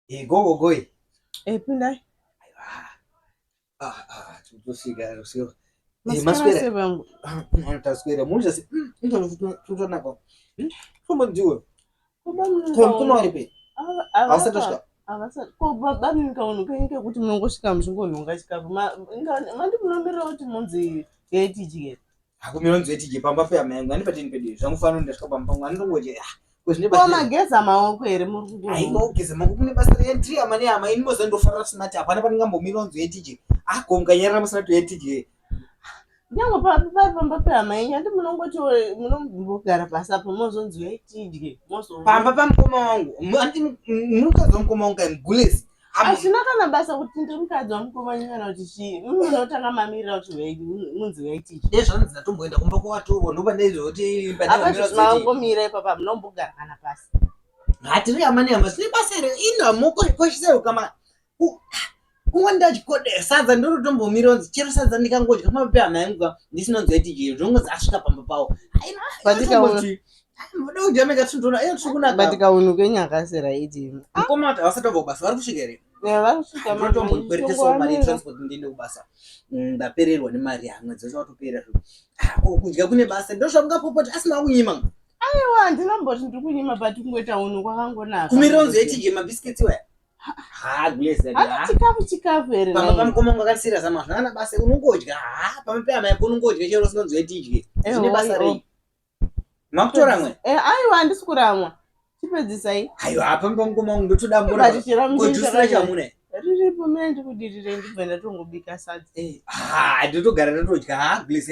Eh, go go go. Eh, pindai. Ah, ah, tosvika tosvika. Eh, maswera vangu. Taswera. Munoita se tutonaka. Fumba ndiwe. Ko mukoma varipi? Havasati vasvika. Havasati. Ko baba kaunhu kenyu kekuti munongosvika muchingonhonga chikafu. Mandi munomirira kuti munzi tidye. Hakumira nzi tidye pamba pehama yangu. Handi patini pedu. Zvangu fanira ndasvika pamba pangu. Handinongodya. Ah, ko zvine basa. Ko mageza maoko here muri kugonha? Aiwa kugeza maoko kune basa rei ndiri hama nehama. Ini moziva ndofarira smart. Hapana pandingambomira nzi tidye. Ah, ko mukanyarara musina kuti tidye. Nyangwe pari pamba pehama yenyu handi munongoti munombogara pasi apo mozonzi uyai tidye mozo pamba pamukoma wangu handi muri mukadzi wamukoma wangu kai mugulezi hazvina kana basa kuti ndiri mukadzi wamukoma wenyu kana kuti chii munotanga mamirira kuti uyai munzi uyai tidye dai zvanzi ndatomboenda kumba kwawatorwa ndopa ndaizoti apa zvimangomira ipapa munombogara kana pasi hatiri hama nehama zvine basa here ino hamukoshesa ukama Kungo ndachikode sadza ndorotombomira onzi chero sadza ndikangodya pamba pehama yangu ka ndisinonzwa iti chii zvinongonzi asvika pamba pawo. But kaunhu kenyu hakasi right imi. Mukoma vati havasati vabva kubasa vari kusvika here? Yeah, vari kusvika mama. Ndotombokweretesawo mari yetransport ndiende kubasa. Ndapererwa nemari ya mwedzi wacho watopera zvo. Ah, ko kudya kune basa ndozvamungapopota asina kunyima. Aiwa handina kumboti ndiri kunyima but kungoita unhu kwakangonaka. Kumira onzi yetidye mabiscuits iwaya. Ha, Grace, Handi ha. chikafu chikafu here Pamba nhai? pamukoma wangu akandisiira zama hazvina kana basa unongodya ha pamba pehama yako unongodya chero usinonzi wetidye Eh, zvine basa oi, rei makutoramwa Eh, aiwa handisi kuramwa. Chipedzisai. aiwa pamba pamukoma wangu ndotoda mbora But chiramu ko chenyu juice racho chakanyanya. hamuna here? Riripo mine ndikudirire ndibve ndatongobika sadza. Eh, ha ndotogara ndatodya ha Grace.